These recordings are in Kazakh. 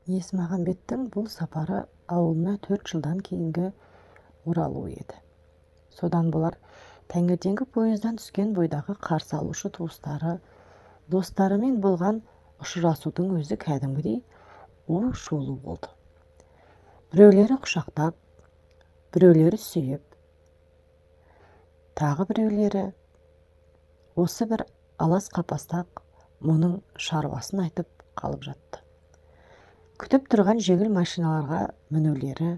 Есмағамбеттің бұл сапары ауылына 4 жылдан кейінгі оралуы еді. Содан болар, таңертеңгі пойыздан түскен бойдағы қарсы алушы туыстары, достарымен болған ұшырасудың өзі кәдімгідей у-шулы болды. Біреулері құшақтап, біреулері сүйіп, тағы біреулері осы бір алас қапастақ мұның шаруасын айтып қалып жатты. Күтіп тұрған жеңіл машиналарға мінулері,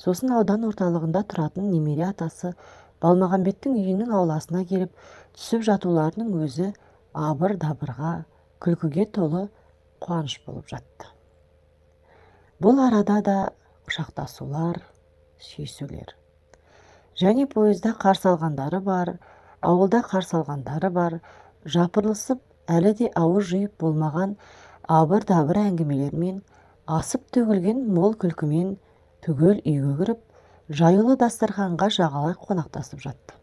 сосын аудан орталығында тұратын немере атасы Балмағамбеттің үйінің ауласына келіп түсіп жатуларының өзі абыр-дабырға, күлкіге толы қуаныш болып жатты. Бұл арада да құшақтасулар, сүйісулер. Және пойызда қарсы алғандары бар, ауылда қарсы алғандары бар, жапырылысып, әлі де ауыз жиып болмаған абыр-дабыр әңгімелермен, асып төгілген мол күлкімен түгел үйге кіріп, жаюлы дастарханға жағалай қонақтасып жатты.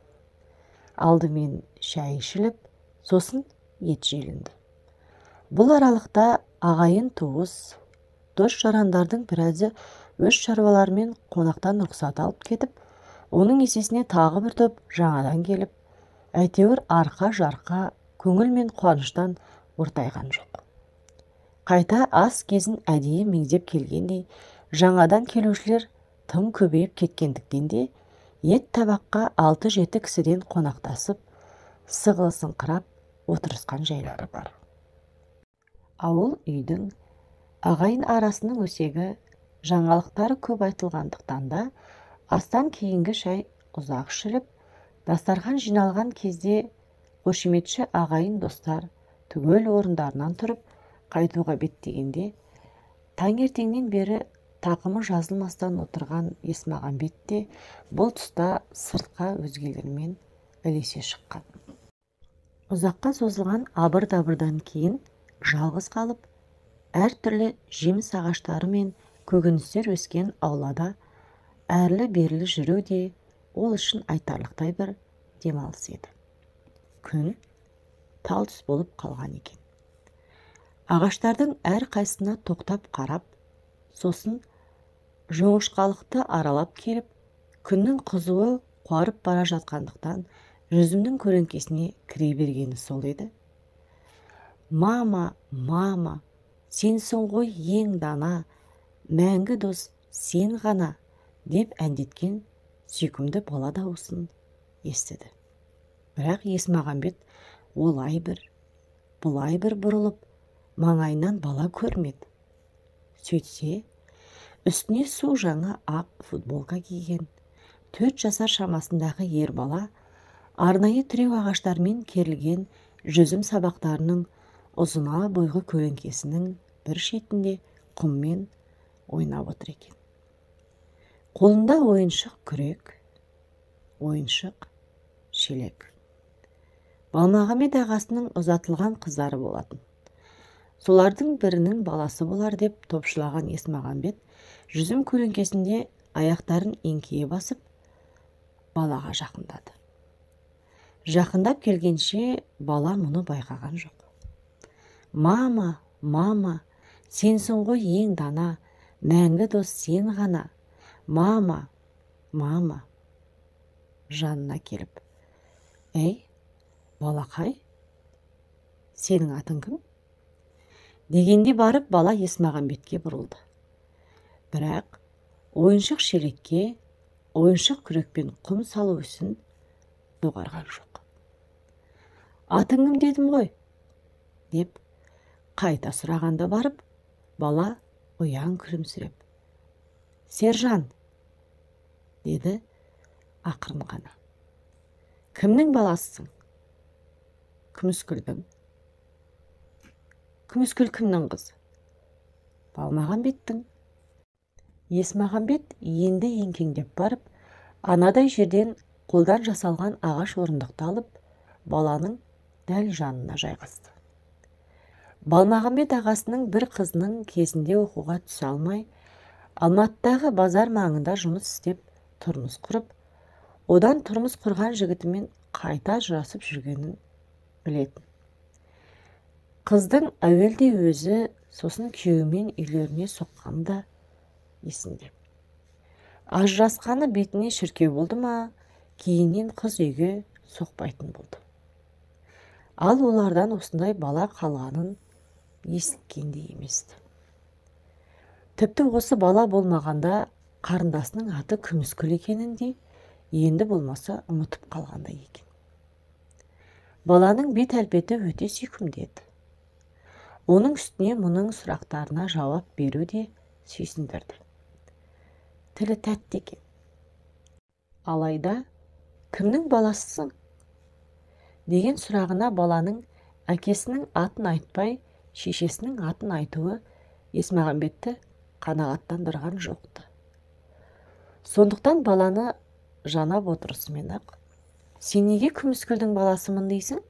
Алдымен шай ішіліп, сосын ет желінді. Бұл аралықта ағайын туыс, дос жарандардың біразы өз шаруаларымен қонақтан рұқсат алып кетіп, оның есесіне тағы бір топ жаңадан келіп, әйтеуір арқа-жарқа көңіл мен қуаныштан ортайған жоқ. Қайта ас кезін әдейі меңзеп келгендей, жаңадан келушілер тым көбейіп кеткендіктен де ет табаққа 6-7 кісіден қонақтасып, сығылысыңқырап отырысқан жайлары бар. Ауыл үйдің ағайын арасының өсегі жаңалықтары көп айтылғандықтан да астан кейінгі шай ұзақ ішіліп, дастархан жиналған кезде қошеметші ағайын достар түгел орындарынан тұрып қайтуға беттегенде, таңертеңнен бері тақымы жазылмастан отырған Есмағамбет те бұл тұста сыртқа өзгелермен ілесе шыққан. Ұзаққа созылған абыр-дабырдан кейін жалғыз қалып, әртүрлі жеміс ағаштары мен көкөністер өскен аулада әрлі-берлі жүру де ол үшін айтарлықтай бір демалыс еді. Күн тал түс болып қалған екен. Ағаштардың әрқайсысына тоқтап қарап, сосын жоңышқалықты аралап келіп, күннің қызуы қуарып бара жатқандықтан жүзімнің көлеңкесіне кіре бергені сол еді. Мама, мама, сенсің ғой ең дана, мәңгі дос сен ғана, деп әндеткен сүйкімді бала дауысын естіді. Бірақ Есмағамбет олай бір, бұлай бір бұрылып, маңайынан бала көрмеді. Сөйтсе, үстіне су жаңа ақ футболка киген 4 жасар шамасындағы ер бала арнайы тіреу ағаштармен керілген жүзім сабақтарының ұзына бойғы көлеңкесінің бір шетінде құммен ойнап отыр екен. Қолында ойыншық күрек, ойыншық шелек. Балмағамбет ағасының ұзатылған қыздары болатын. Солардың бірінің баласы болар деп топшылаған Есмағамбет жүзім көлеңкесінде аяқтарын еңкейе басып, балаға жақындады. Жақындап келгенше бала мұны байқаған жоқ. Мама, мама, сенсің ғой ең дана, мәңгі дос сен ғана. Мама, мама. Жанына келіп, әй, балақай, сенің атың кім? Дегенде барып бала Есмағамбетке бұрылды. Бірақ ойыншық шелекке, ойыншық күрекпен құм салу ісін доғарған жоқ. Атың кім дедім ғой? Деп қайта сұрағанда барып, бала ұяң күлімсіреп, Сержан, деді ақырын ғана. Кімнің баласысың? Күміскүлдің. Күміскүл кімнің қызы? Балмағамбеттің. Есмағамбет енді еңкеңдеп барып, анадай жерден қолдан жасалған ағаш орындықты алып, баланың дәл жанына жайғасты. Балмағамбет ағасының бір қызының кезінде оқуға түсе алмай, Алматыдағы базар маңында жұмыс істеп, тұрмыс құрып, одан тұрмыс құрған жігітімен қайта ажырасып жүргенін білетін. Қыздың әуелде өзі, Сосын күйеуімен үйлеріне соққаны да есінде. Ажырасқаны бетіне шіркеу болды ма, кейіннен қыз үйге соқпайтын болды. Ал олардан осындай бала қалғанын есіткен де емес-ті. Тіпті осы бала болмағанда қарындасының аты Күміскүл екенін де енді болмаса ұмытып қалғандай екен. Баланың бет әлпеті өте сүйкімді еді. Оның үстіне мұның сұрақтарына жауап беру де сүйсіндірді. Тілі тәтті екен. Алайда, кімнің баласысың? Деген сұрағына баланың әкесінің атын айтпай, шешесінің атын айтуы Есмағамбетті қанағаттандырған жоқты. Сондықтан баланы жанап отырысымен-ақ, сен неге Күміскүлдің баласымын дейсің?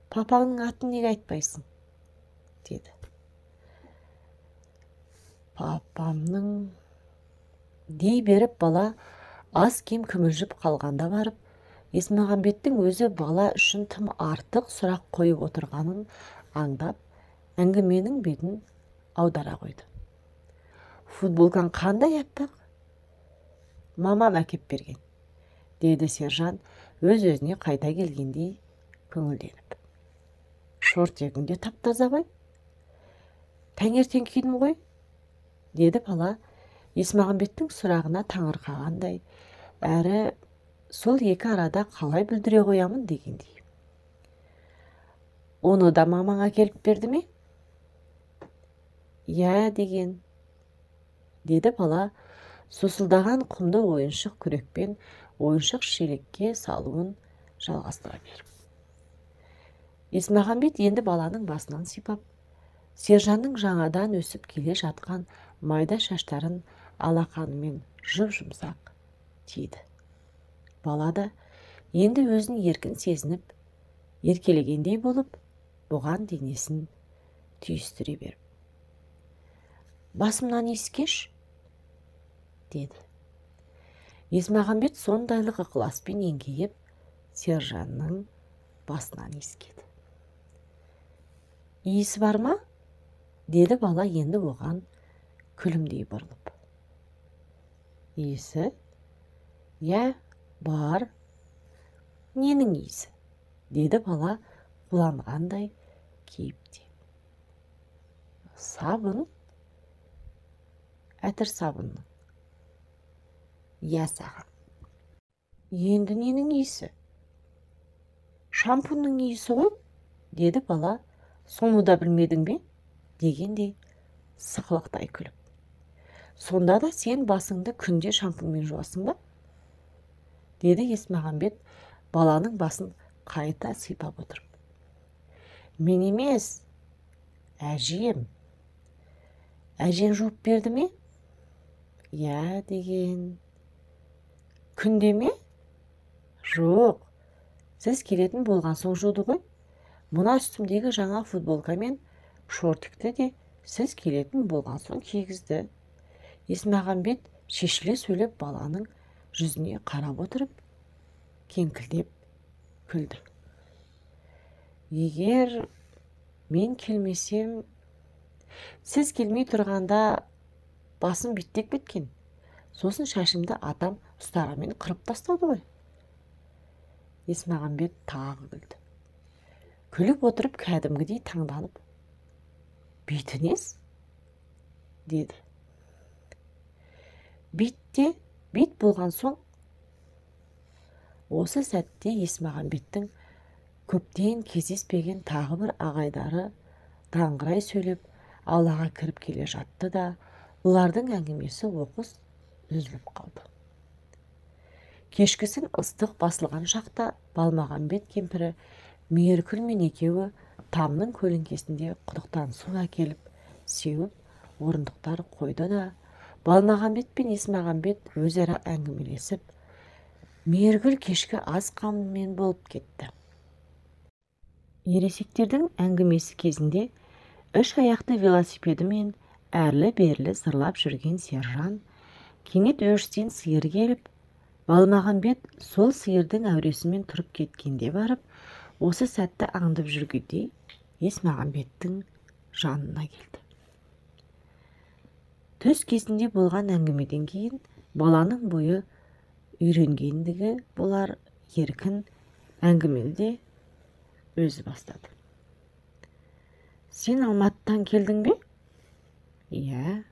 Папаңның атын неге айтпайсың? Деді. Папамның дей беріп бала аз-кем күмілжіп қалғанда барып, Есмағамбеттің өзі бала үшін тым артық сұрақ қойып отырғанын аңдап, әңгіменің бетін аудара қойды. Футболкаң қандай аппақ? Мамам әкеп берген, деді Сержан өз-өзіне қайта келгендей көңілденіп. Шортегің де тап-таза ғой. Таңертең кидім ғой, деді бала Есмағамбеттің сұрағына таңырқағандай, әрі сол екі арада қалай бүлдіре қоямын дегендей. Оны да мамаң әкеліп берді ме? Иә деген, деді бала сусылдаған құмды ойыншық күрекпен ойыншық шелекке салуын жалғастыра беріп. Есмағамбет енді баланың басынан сипап, Сержанның жаңадан өсіп келе жатқан майда шаштарын алақанымен жұп-жұмсақ тиді. Бала да енді өзін еркін сезініп, еркелегендей болып, бұған денесін түйістіре беріп. Басымнан иіскеш, деді. Есмағамбет сондайлық ықыласпен еңкейіп, Сержанның басынан иіскеді. Иісі бар ма? Деді бала енді оған күлімдей бұрылып. Иісі? Иә, бар. Ненің иісі? Деді бала қуланғандай кейіпте. Сабын. Әтір сабынның. Иә саған. Енді ненің иісі? Шампунның иісі ғой, деді бала. Соны да білмедің бе? Дегендей сықылықтай күліп. Сонда да сен басыңды күнде шампунмен жуасың ба? Деді Есмағамбет баланың басын қайта сипап отырып. Мен емес, әжем. Әжең жуып берді ме? Иә деген. Күнде ме? Жоқ, сіз келетін болған соң жуды ғой. Мына үстімдегі жаңа футболка мен шортикті де сіз келетін болған соң кигізді. Есмағамбет шешіле сөйлеп баланың жүзіне қарап отырып, кеңкілдеп күлді. Егер мен келмесем, сіз келмей тұрғанда басым биттеп кеткен. Сосын шашымды атам ұстарамен қырып тастады ғой. Есмағамбет тағы күлді. Күліп отырып кәдімгідей таңданып, бейті нес? Деді. Битте бит болған соң, осы сәтте Есмағамбеттің көптен кездеспеген тағы бір ағайдары даңғырай сөйлеп, аулаға кіріп келе жатты да, бұлардың әңгімесі оқыс үзіліп қалды. Кешкісін ыстық басылған шақта Балмағамбет кемпірі Мейіркүл мен екеуі тамның көлеңкесінде құдықтан су әкеліп, сеуіп, орындықтар қойды да, Балмағамбет пен Есмағамбет өзара әңгімелесіп, Мейіргүл кешкі ас қамымен болып кетті. Ересектердің әңгімесі кезінде үш аяқты велосипедімен әрлі-берлі зырлап жүрген Сержан кенет өрістен сиыр келіп, Балмағамбет сол сиырдың әуресімен тұрып кеткенде барып, осы сәтті аңдып жүргендей Есмағамбеттің жанына келді. Түс кезінде болған әңгімеден кейін баланың бойы үйренгендігі болар, еркін әңгімені де өзі бастады. Сен Алматыдан келдің бе? Иә,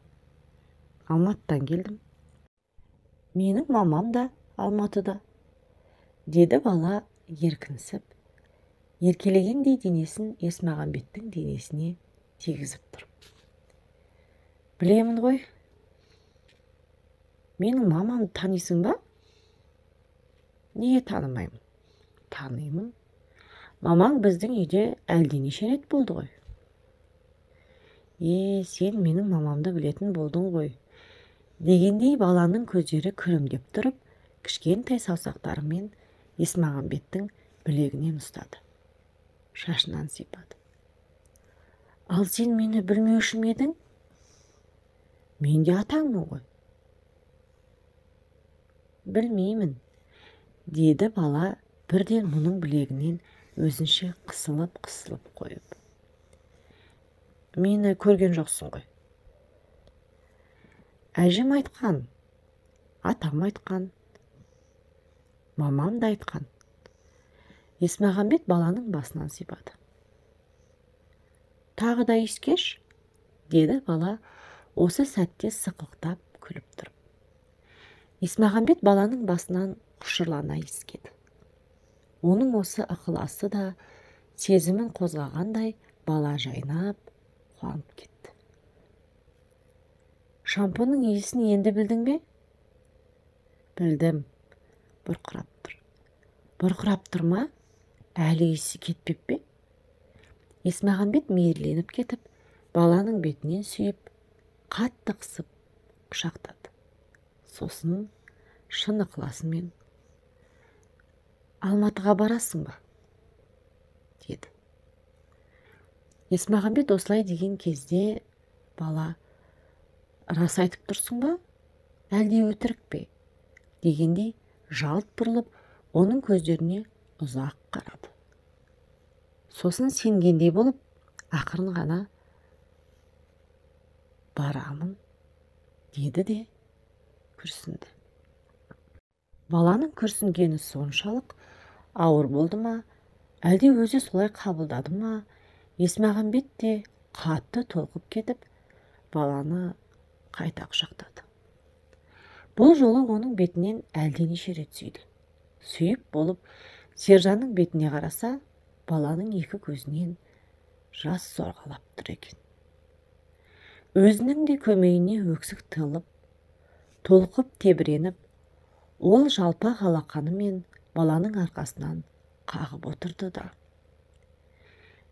Алматыдан келдім. Менің мамам да Алматыда, деді бала еркінсіп, еркелегендей денесін Есмағамбеттің денесіне тигізіп тұрып. Білемін ғой. Менің мамамды танисың ба? Неге танымаймын? Танимын. Мамаң біздің үйде әлденеше рет болды ғой. Сен менің мамамды білетін болдың ғой, дегендей баланың көздері күлімдеп тұрып, кішкентай саусақтарымен Есмағамбеттің білегінен ұстады. Шашынан сипады. Ал сен мені білмеуші ме едің? Мен де атаңмын ғой. Білмеймін, деді бала бірден мұның білегінен өзінше қысылып-қысылып қойып. Мені көрген жоқсың ғой. Әжем айтқан, атам айтқан, мамам да айтқан. Есмағамбет баланың басынан сипады. Тағы да иіскеш, деді бала осы сәтте сықылықтап күліп тұрып. Есмағамбет баланың басынан құшырлана иіскеді. Оның осы ықыласы да сезімін қозғағандай бала жайнап, қуанып кетті. Шампунның иісін енді білдің бе? Білдім. Бұрқырап тұр. Бұрқырап тұр ма? Әлі иісі кетпеп пе? Есмағамбет мейірленіп кетіп, баланың бетінен сүйіп, қатты қысып құшақтады. Сосын шын ықыласымен Алматыға барасың ба? Деді. Есмағамбет осылай деген кезде бала рас айтып тұрсың ба? Әлде өтірік пе? Дегендей жалт бұрылып, оның көздеріне ұзақ қарады. Сосын сенгендей болып, ақырын ғана барамын, деді де күрсінді. Баланың күрсінгені соншалық ауыр болды ма, әлде өзі солай қабылдады ма, Есмағамбет те қатты толқып кетіп, баланы қайта құшақтады. Бұл жолы оның бетінен әлденеше рет сүйді. Сүйіп болып, Сержанның бетіне қараса, баланың екі көзінен жас сорғалап тұр екен. Өзінің де көмейіне өксік тығылып, толқып тебіреніп, ол жалпақ алақанымен баланың арқасынан қағып отырды да.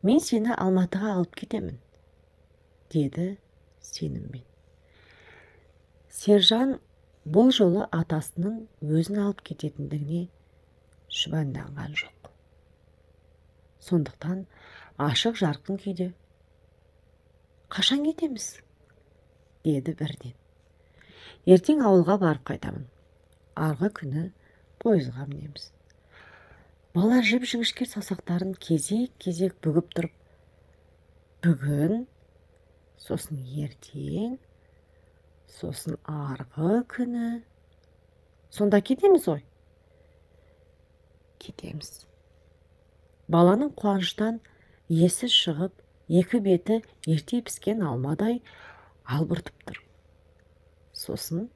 Мен сені Алматыға алып кетемін, деді сеніммен. Сержан бұл жолы атасының өзін алып кететіндігіне шүбәнданған жоқ. Сондықтан ашық жарқын күйде қашан кетеміз? Деді бірден. Ертең ауылға барып қайтамын. Арғы күні пойызға мінеміз. Бала жіп-жіңішке саусақтарын кезек-кезек бүгіп тұрып, бүгін, сосын ертең, сосын арғы күні. Сонда кетеміз ғой? Кетеміз. Баланың қуаныштан есі шығып, екі беті ерте піскен алмадай албыртып тұр. Сосын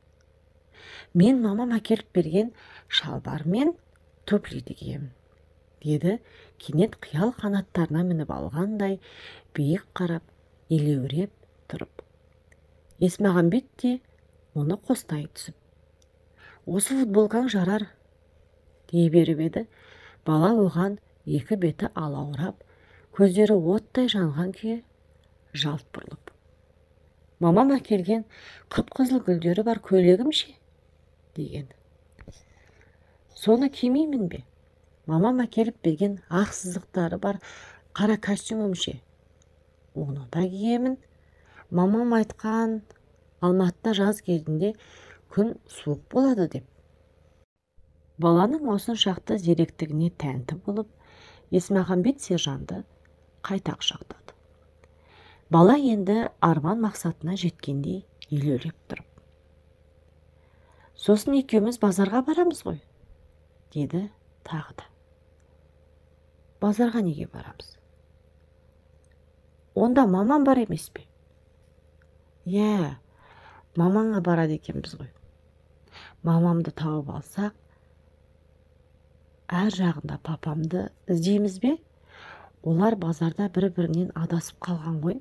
мен мамам әкеліп берген шалбар мен туфлиді киемін, деді кенет қиял қанаттарына мініп алғандай биік қарап, елеуреп тұрып. Есмағамбет те оны қостай түсіп, осы футболкаң жарар, дей беріп еді, бала оған екі беті алаурап, көздері оттай жанған күйі жалт бұрылып. Мамам әкелген қып-қызыл гүлдері бар көйлегім ше? Деген. Соны кимеймін бе? Мамам әкеліп берген ақ сызықтары бар қара костюмім ше? Оны да киемін. Мамам айтқан, Алматыда жаз кезінде күн суық болады деп. Баланың осыншақты зеректігіне тәнті болып, Есмағамбет Сержанды қайта құшақтады. Бала енді арман мақсатына жеткендей елеулеп тұрып, сосын екеуміз базарға барамыз ғой, деді тағы да. Базарға неге барамыз? Онда мамам бар емес пе? Иә, мамаңа барады екенбіз ғой. Мамамды тауып алсақ, әр жағында папамды іздейміз бе? Олар базарда бір-бірінен адасып қалған ғой.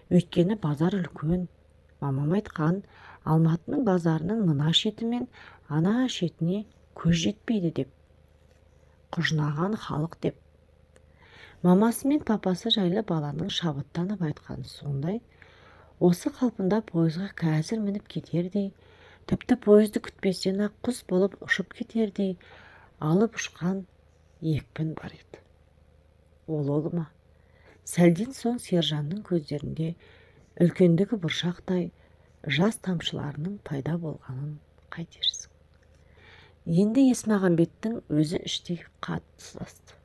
Өйткені базар үлкен. Мамам айтқан, Алматының базарының мына шеті мен ана шетіне көз жетпейді деп. Құжынаған халық деп. Мамасы мен папасы жайлы баланың шабыттанып айтқаны сондай, осы қалпында пойызға қазір мініп кетердей, тіпті пойызды күтпестен ақ құс болып ұшып кетердей алып ұшқан екпін бар еді. Ол ол ма? Сәлден соң Сержанның көздерінде үлкендігі бұршақтай жас тамшыларының пайда болғанын қайтерсің. Енді Есмағамбеттің өзі іштей қатты састы.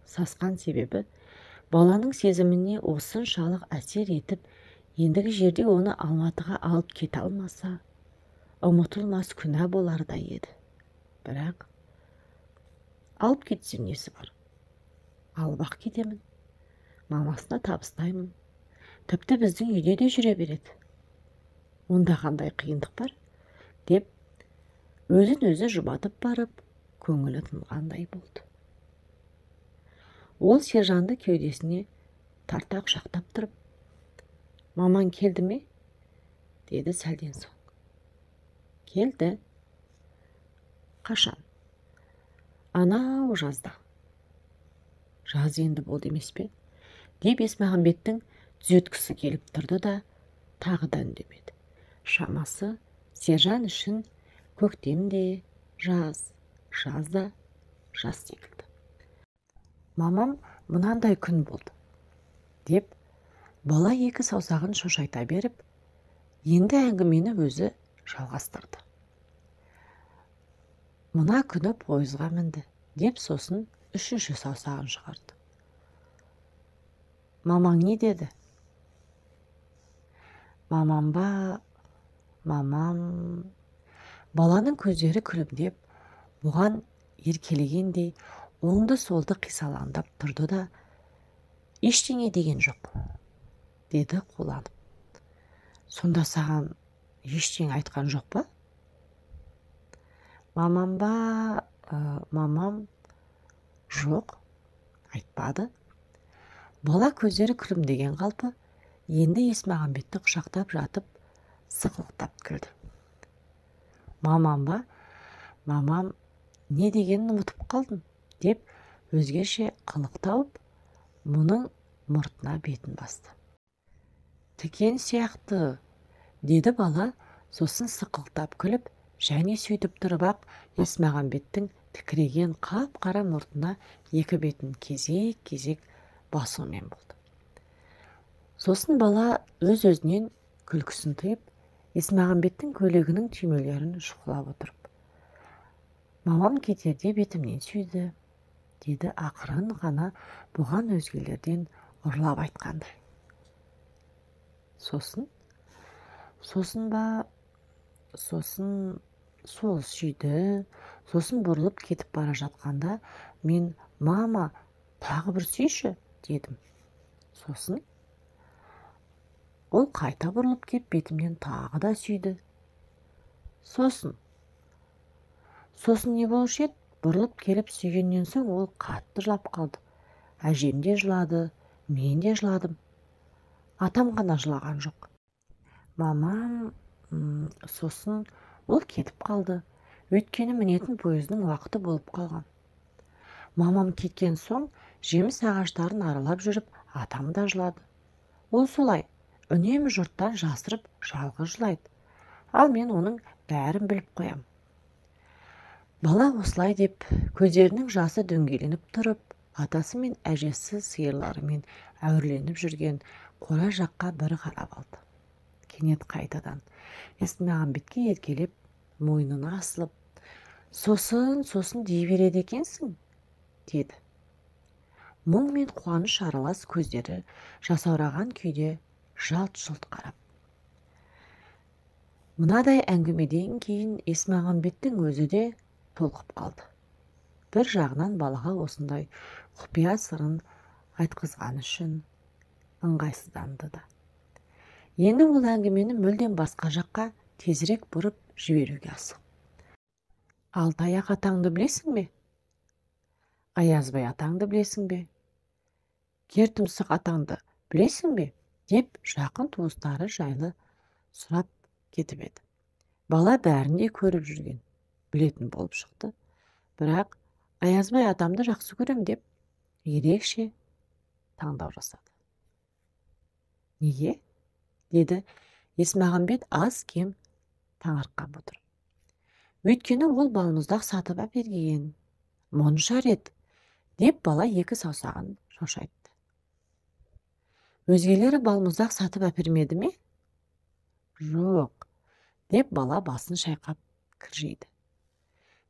Сасқан себебі баланың сезіміне осыншалық әсер етіп, ендігі жерде оны Алматыға алып кете алмаса, ұмытылмас күнә болардай еді. Бірақ алып кетсем несі бар? Алып-ақ кетемін, мамасына табыстаймын, тіпті біздің үйде де жүре береді. Онда қандай қиындық бар? Деп өзін өзі жұбатып барып, көңілі тынғандай болды. Ол Сержанды кеудесіне тарта құшақтап тұрып, мамаң келді ме? Деді сәлден соң. Келді. Қашан? Анау жазда. Жаз енді болды емес пе? Деп Есмағамбеттің түзеткісі келіп тұрды да, тағы да үндемеді. Шамасы Сержан үшін көктем де жаз, жаз да жаз секілді. Мамам мынандай күн болды, деп бала екі саусағын шошайта беріп, енді әңгімені өзі жалғастырды. Мына күні пойызға мінді, деп сосын үшінші саусағын шығарды. Мамаң не деді? Мамам ба? Мамам... Баланың көздері күлімдеп, бұған еркелегендей оңды-солды қисалаңдап тұрды да, ештеңе деген жоқ, деді қуланып. Сонда саған ештеңе айтқан жоқ па? Мамам ба? Мамам жоқ, айтпады. Бала көздері күлімдеген қалпы енді Есмағамбетті құшақтап жатып, сықылықтап күлді. Мамам ба? Мамам не дегенін ұмытып қалдым, деп өзгеше қылық тауып, мұның мұртына бетін басты. Тікен сияқты, деді бала, сосын сықылықтап күліп, және сөйтіп тұрып-ақ Есмағамбеттің тікірейген қап-қара мұртына екі бетін кезек-кезек басумен болды. Сосын бала өз-өзінен күлкісін тыйып, Есмағамбеттің көйлегінің түймелерін шұқылап отырып, мамам кетерде бетімнен сүйді, деді ақырын ғана бұған өзгелерден ұрлап айтқандай. Сосын? Сосын ба? Сосын сол сүйді, сосын бұрылып кетіп бара жатқанда мен мама, тағы бір сүйші, дедім. Сосын ол қайта бұрылып кеп бетімнен тағы да сүйді. Сосын? Сосын не болушы еді? Бұрылып келіп сүйгеннен соң ол қатты жылап қалды. Әжем де жылады, мен де жыладым. Атам ғана жылаған жоқ. Мамам, сосын ол кетіп қалды. Өйткені мінетін пойыздың уақыты болып қалған. Мамам кеткен соң жеміс ағаштарын аралап жүріп, атам да жылады. Ол солай, үнемі жұрттан жасырып жалғыз жылайды. Ал мен оның бәрін біліп қоям. Бала осылай деп, көздерінің жасы дөңгеленіп тұрып, атасы мен әжесі сиырларымен әурленіп жүрген қора жаққа бір қарап алды. Кенет қайтадан Есмағамбетке еркелеп, мойнына асылып, сосын, сосын дей береді екенсің, деді. Мұң мен қуаныш аралас көздері жасаураған күйде жалт-жұлт қарап. Мынадай әңгімеден кейін Есмағамбеттің өзі де толқып қалды. Бір жағынан балаға осындай құпия сырын айтқызғаны үшін ыңғайсызданды да. Енді ол әңгімені мүлдем басқа жаққа тезірек бұрып жіберуге асық. Алтаяқ атаңды білесің бе? Аязбай атаңды білесің бе? Кер тұмсық атаңды білесің бе? Деп жақын туыстары жайлы сұрап кетіп еді. Бала бәрін де көріп жүрген, білетін болып шықты. Бірақ Аязбай атамды жақсы көрем деп ерекше таңдау жасады. Неге? Деді Есмағамбет аз-кем таңырқап отырып. Өйткені ол балмұздақ сатып әперген. Мұнша рет, деп бала екі саусағын шошайтты. Өзгелері балмұздақ сатып әпермеді ме? Жоқ, деп бала басын шайқап кіржиді.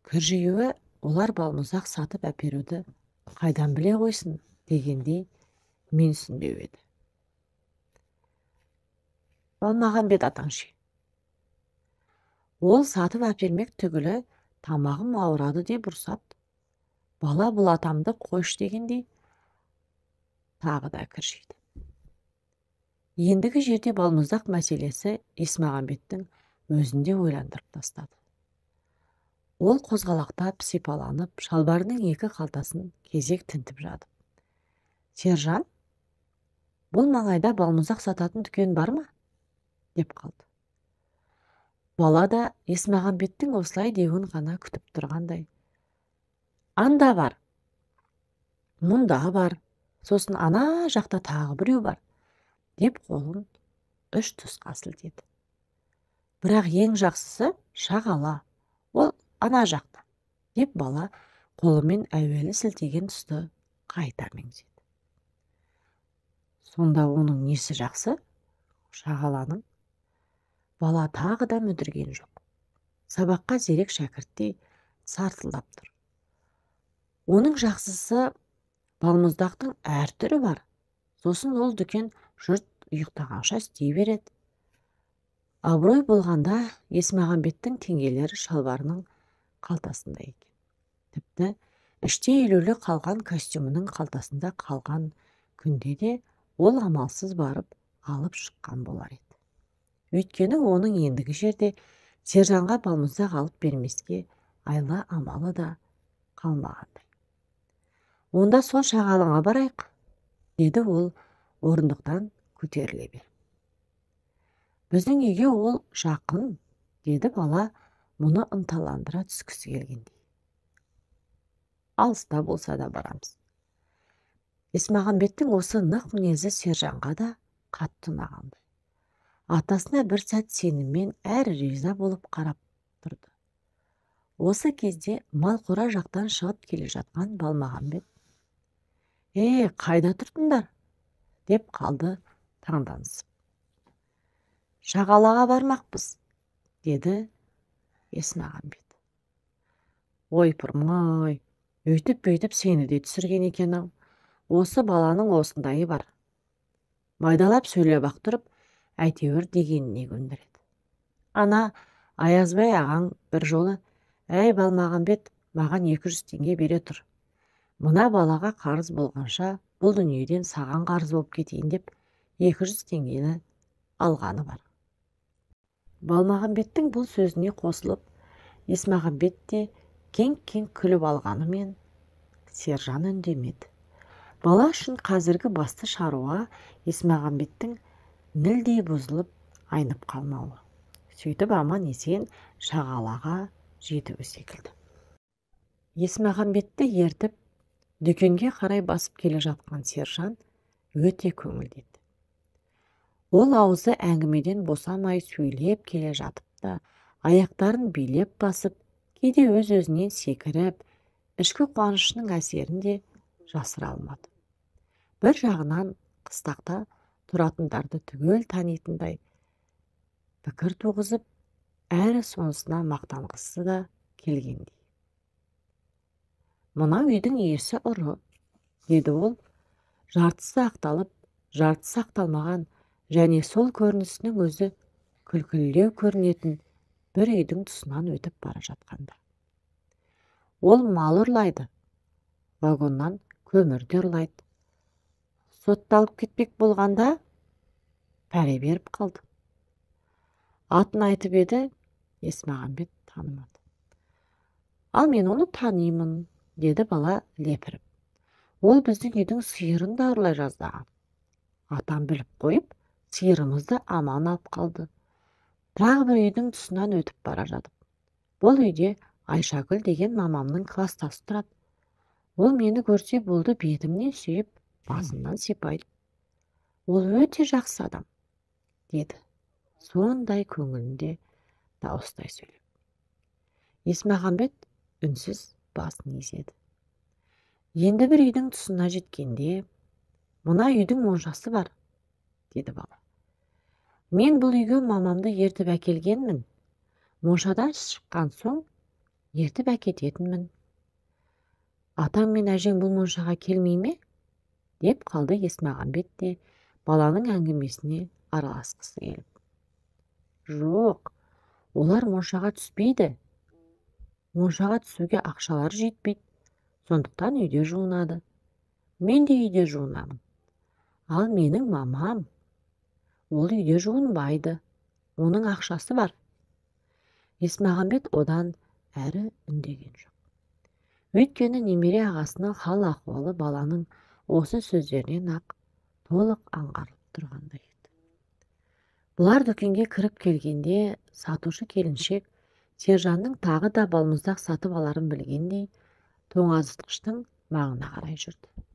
Кіржиюі олар балмұздақ сатып әперуді қайдан біле қойсын дегендей менсінбеу еді. Балмағамбет атаң ше? Ол сатып әпермек түгілі тамағым ауырады деп ұрсады. Бала бұл атамды қойш дегендей тағы да кіржиді. Ендігі жерде балмұздақ мәселесі Есмағамбеттің өзін де ойландырып тастады. Ол қозғалақтап, сипаланып, шалбарының екі қалтасын кезек тінтіп жатып. Сержан, бұл маңайда балмұздақ сататын дүкен бар ма? Деп қалды. Бала да Есмағамбеттің осылай деуін ғана күтіп тұрғандай. Анда бар, мұнда бар, сосын ана жақта тағы біреу бар, деп қолын үш тұсқа сілтеді. Бірақ ең жақсысы шағала, ол ана жақта, деп бала қолымен әуелі сілтеген тұсты қайта меңзеді. Сонда оның несі жақсы? Шағаланың. Бала тағы да мүдірген жоқ. Сабаққа зерек шәкірттей сартылдап тұр. Оның жақсысы балмұздақтың әр түрі бар. Сосын ол дүкен жұрт ұйықтағанша істей береді. Абырой болғанда Есмағамбеттің теңгелері шалбарының қалтасында екен. Тіпті іште елеулі қалған костюмінің қалтасында қалған күнде де ол амалсыз барып алып шыққан болар еді. Өйткені оның ендігі жерде Сержанға балмұздақ алып бермеске айла амалы да қалмағандай. Онда сол шағалаңа барайық, деді ол орындықтан көтеріле беріп. Біздің үйге ол жақын, деді бала мұны ынталандыра түскісі келгендей. Алыста болса да барамыз. Есмағамбеттің осы нық мінезі Сержанға да қатты ұнағандай. Атасына бір сәт сеніммен әрі риза болып қарап тұрды. Осы кезде малқора жақтан шығып келе жатқан Балмағамбет: «Е, қайда тұрдыңдар?» деп қалды таңданысып. Шағалаға бармақпыз, деді Есмағамбет. Ойпырмай, өйтіп-бөйтіп сені де түсірген екен-ау. Осы баланың осындайы бар. Майдалап сөйлеп-ақ тұрып, әйтеуір дегеніне көндіреді. Ана Аязбай ағаң бір жолы, «Әй, Балмағамбет, маған 200 теңге бере тұр. Мына балаға қарыз болғанша, бұл дүниеден саған қарыз болып кетейін» деп 200 теңгені алғаны бар. Балмағамбеттің бұл сөзіне қосылып, Есмағамбет те кеңк-кеңк күліп алғанымен Сержан үндемеді. Бала үшін қазіргі басты шаруа Есмағамбеттің нілдей бұзылып айнып қалмауы. Сөйтіп аман есен шағалаға жетуі секілді. Есмағамбетті ертіп дүкенге қарай басып келе жатқан Сержан өте көңілді еді. Ол аузы әңгімеден босамай сөйлеп келе жатып та, аяқтарын билеп басып, кейде өз-өзінен секіріп, ішкі қуанышының әсерін де жасыра алмады. Бір жағынан қыстақта тұратындарды түгел танитындай пікір туғызып, әрі сонысына мақтанғысы да келгендей. Мынау үйдің иесі ұры, деді ол Жартысы ақталып, жартысы ақталмаған және сол көрінісінің өзі күлкілілеу көрінетін бір үйдің тұсынан өтіп бара жатқанда. Ол мал ұрлайды, вагоннан көмір де ұрлайды. Сотталып кетпек болғанда пәре беріп қалды. Атын айтып еді, Есмағамбет танымады. Ал мен оны танимын, деді бала лепіріп. Ол біздің үйдің сиырын да ұрлай жаздаған. Атам біліп қойып, сиырымызды аман алып қалды. Тағы бір үйдің тұсынан өтіп бара жатып. Бұл үйде Айшагүл деген мамамның кластасы тұрады. Ол мені көрсе болды, бетімнен сүйіп, басымнан сипайды. Ол өте жақсы адам, деді. Сондай көңілінде дауыстай сөйлеп. Есмағамбет үнсіз басын изеді. Енді бір үйдің тұсына жеткенде, мына үйдің моншасы бар, деді бала. Мен бұл үйге мамамды ертіп әкелгенмін. Моншадан шыққан соң ертіп әкететінмін. Атаң мен әжең бұл моншаға келмей ме? Деп қалды Есмағамбет те баланың әңгімесіне араласқысы келіп. Жоқ, олар моншаға түспейді. Моншаға түсуге ақшалары жетпейді. Сондықтан үйде жуынады. Мен де үйде жуынамын. Ал менің мамам, ол үйде жуынбайды. Оның ақшасы бар. Есмағамбет одан әрі үндеген жоқ. Өйткені немере ағасының хал ахуалы баланың осы сөздерінен ақ толық аңғарылып тұрғандай еді. Бұлар дүкенге кіріп келгенде сатушы келіншек Сержанның тағы да балмұздақ сатып аларын білгендей тоңазытқыштың маңына қарай жүрді.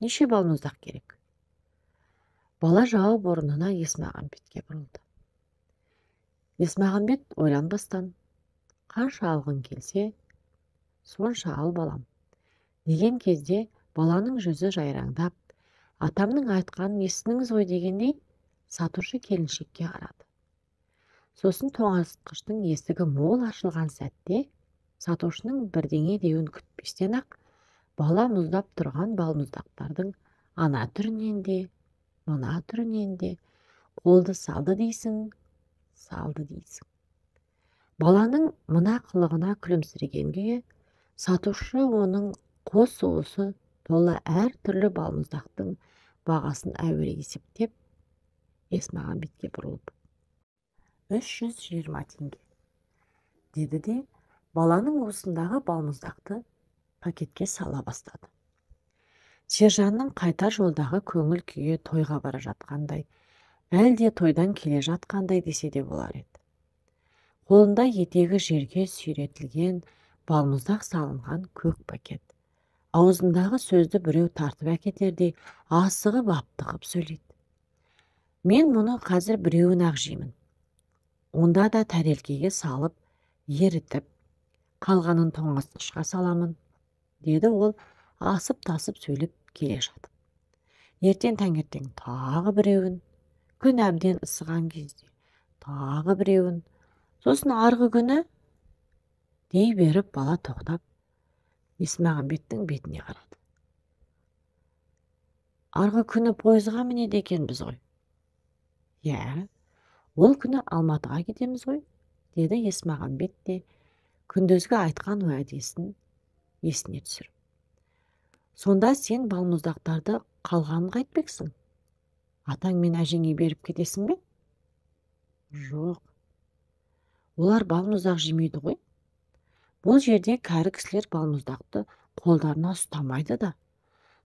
Неше балмұздақ керек? Бала жауап орнына Есмағамбетке бұрылды. Есмағамбет ойланбастан, қанша алғың келсе, сонша ал балам. Деген кезде баланың жүзі жайраңдап, атамның айтқанын естідіңіз ғой дегендей, сатушы келіншекке қарады. Сосын тоңазытқыштың есігі мол ашылған сәтте, сатушының бірдеңе деуін күтпестен ақ, бала мұздап тұрған балмұздақтардың ана түрінен де, мына түрінен де қолды салды дейсің, салды дейсің. Баланың мына қылығына күлімсіреген күйі, сатушы оның қос уысы тола әр түрлі балмұздақтың бағасын әуелі есептеп, Есмағамбетке бұрылып, 320 теңге, деді де, баланың уысындағы балмұздақты пакетке сала бастады. Сержанның қайтар жолдағы көңіл күйі тойға бара жатқандай, әлде тойдан келе жатқандай десе де болар еді. Қолында етегі жерге сүйретілген балмұздақ салынған көк пакет. Аузындағы сөзді біреу тартып әкетердей асығып аптығып сөйлейді. Мен мұны қазір біреуін ақ жеймін. Онда да тәрелкеге салып, ерітіп, қалғанын тоңазытқышқа саламын, деді ол асып-тасып сөйлеп келе жатып. Ертең таңертең тағы біреуін, күн әбден ысыған кезде тағы біреуін, сосын арғы күні дей беріп бала тоқтап, Есмағамбеттің бетіне қарады. Арғы күні пойызға мінеді екенбіз ғой. Иә, ол күні Алматыға кетеміз ғой, деді Есмағамбет те күндізгі айтқан уәдесін есіне түсіріп. Сонда сен балмұздақтарды қалғанын қайтпексің? Атаң мен әжеңе беріп кетесің бе? Жоқ. Олар балмұздақ жемейді ғой. Бұл жерде кәрі кісілер балмұздақты қолдарына ұстамайды да.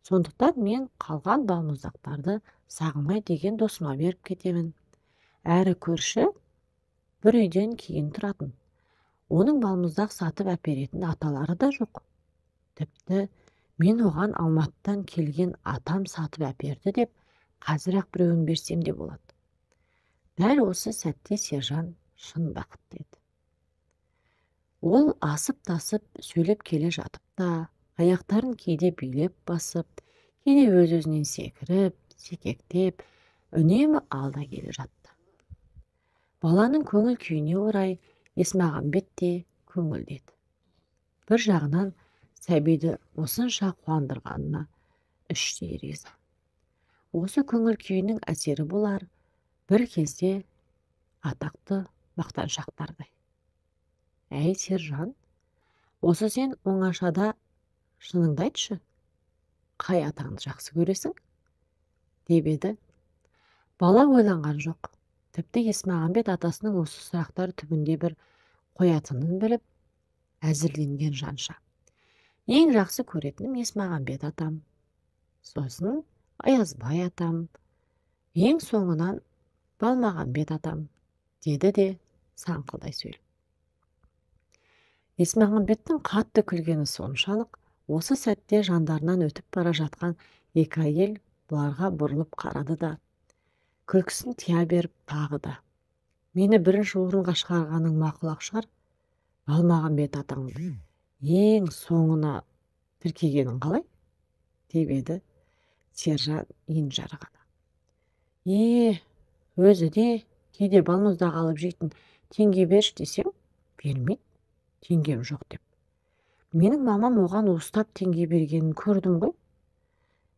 Сондықтан мен қалған балмұздақтарды Сағымай деген досыма беріп кетемін. Әрі көрші бір үйден кейін тұратын. Оның балмұздақ сатып әперетін аталары да жоқ. Тіпті мен оған Алматыдан келген атам сатып әперді деп қазір-ақ біреуін берсем де болады. Дәл осы сәтте Сержан шын бақытты еді. Ол асып-тасып сөйлеп келе жатып та, аяқтарын кейде билеп басып, кейде өз-өзінен секіріп, секектеп, үнемі алда келе жатты. Баланың көңіл күйіне орай Есмағамбет те көңілдеді. Бір жағынан сәбиді осынша қуандырғанына іштей риза. Осы көңіл күйінің әсері болар, бір кезде атақты мақтаншақтардай: «Әй, Сержан, осы сен оңашада шыныңды айтшы, қай атаңды жақсы көресің?» деп еді. Бала ойланған жоқ. Тіпті Есмағамбет атасының осы сұрақтар түбінде бір қоятынын біліп, әзірленген жанша: «Ең жақсы көретінім Есмағамбет атам, сосын Аязбай атам, ең соңынан Балмағамбет атам», деді де саңқылдай сөйлеп. Есмағамбеттің қатты күлгені соншалық, осы сәтте жандарынан өтіп бара жатқан екі әйел бұларға бұрылып қарады да, күлкісін тия беріп тағы да: «Мені бірінші орынға шығарғаның мақұл-ақ шығар, Балмағамбет атаңды ең соңына тіркегенің қалай?» деп еді. Сержан енжар ғана: «Е, өзі де кейде балмұздақ алып жейтін теңге берші десем, бермейді, теңгем жоқ деп. Менің мамам оған уыстап теңге бергенін көрдім ғой».